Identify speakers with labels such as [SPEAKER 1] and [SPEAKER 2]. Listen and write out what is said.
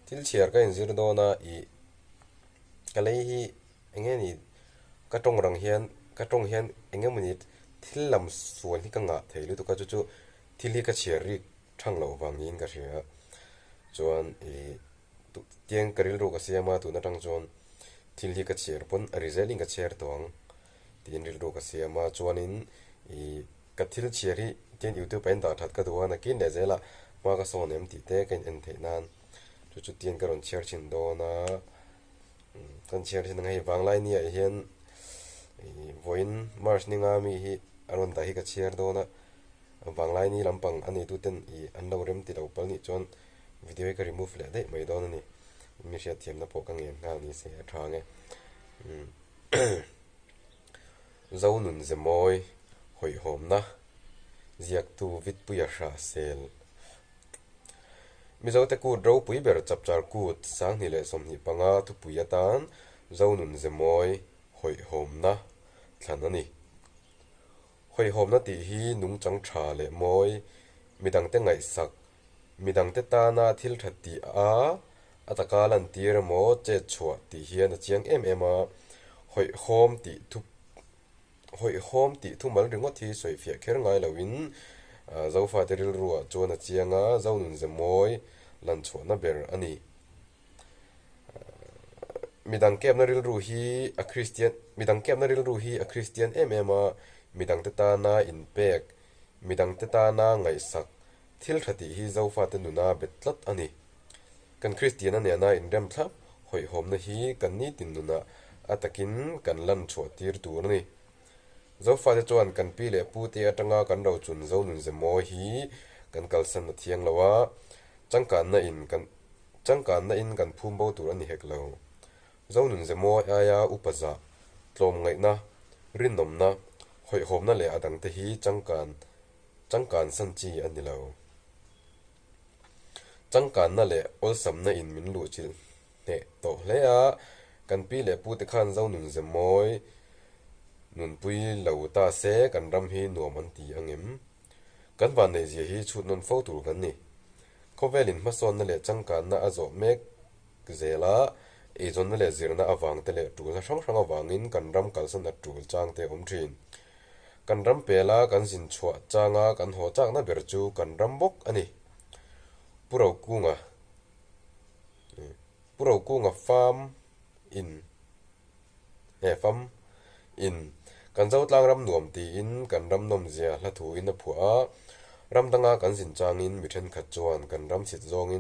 [SPEAKER 1] Thil chhiar ka inzir dawn a, ih ka lei hi eng nge ni ka tawng rang hian ka tawng hian eng nge mawni thil lam sual hi ka ngah thei lutuk a chu chu thil hi ka chhiar rik thang loh vang niin ka hria a chuan ih tiang ka rilru ka siam a tun atang chuan thil hi ka chhiar pawn a ri zelin ka chhiar tawh ang tiin rilru ka siam a chuanin ih ka thil chhiar hi tian youtube ah in dah that ka duh a nakin leh zelah hma ka sawn em tih te ka in en theih nan chu chu tian ka rawn chhiar thin dawn a kan chhiar thin ang hei vanglai ni ah hian ih vawiin march ni nga mi hi a rawn dah hi ka chhiar dawn a vanglai ni lampang a neitu ten ih an lo rem ti lo pal nih chuan video hi ka remove leh daih mai dawn a ni mi hriatthiamna pawh ka ngen nghal ni se a tha ang e umm. Zonun Zemawi hawihhawmna ziaktu Vitpuia Hrahsel Mizote kut ropui ber Chapchar Kut 2025 thupui atan Zonun Zemawi hawihhawmna thlan a ni. Hawihhawmna tih hi nungchang tha leh mawi, midangte ngaihsak, Midangte tana thil tha tih a, a taka lantir emaw chet chhuah tih hian a chiang em em a, hawihhawm tih thu hawihhawm tih thumal ringawt hi sawifiah kher ngai loin Zofate rilruah chuan a chiang a, Zonunze mawi lanchhuahna ber a ni. Midang kepna rilru hi a Kristian midang kepna rilru hi a Kristian em em a, midangte tana inpek, midangte tana ngaihsak, Thil tha tih hi Zofate nuna bet tlat a ni. Kan Kristiana nena inrem thlap hawihhawmna hi kan nitin nunah a takin kan lan chhuah tir tur a ni. Zofate chuan kan pi leh pute atanga kan rochun Zonun Zemawi hi kan kalsan a thiang lo a, changkanna in kan changkanna in kan phum bo tur a ni hek lo. Zonun Zemawi aia upa zah, tlawmngaihna, rinawmna, hawihhawmna leh a dangte hi changkan Changkan san chi a ni lo. Changkanna leh awlsamna in min luhchilh hneh tawh hle a, kan pi leh pute khan Zonun ze mawi nunpui lo ta se kan ram hi nuam an ti ang em? Kan vanneihzia hi chhut nawn fo tur kan ni. Khawvelin hmasawnna leh changkanna a zawh mek zel a, eizawnna leh zirna avangte leh tulna hrang hrang avangin kan ram kalsan a tul changte a awm thin. Kan ram pela kan zin chhuah changa kan haw chakna ber chu kan ram bawk a ni. Pu Rokunga Pu Rokunga farm in he fam in kan Zotlang ram nuam tiin kan ram nawmzia hla thuin a phuah a, ram danga kan zin changin mi thenkhat chuan kan ram chhit zawngin.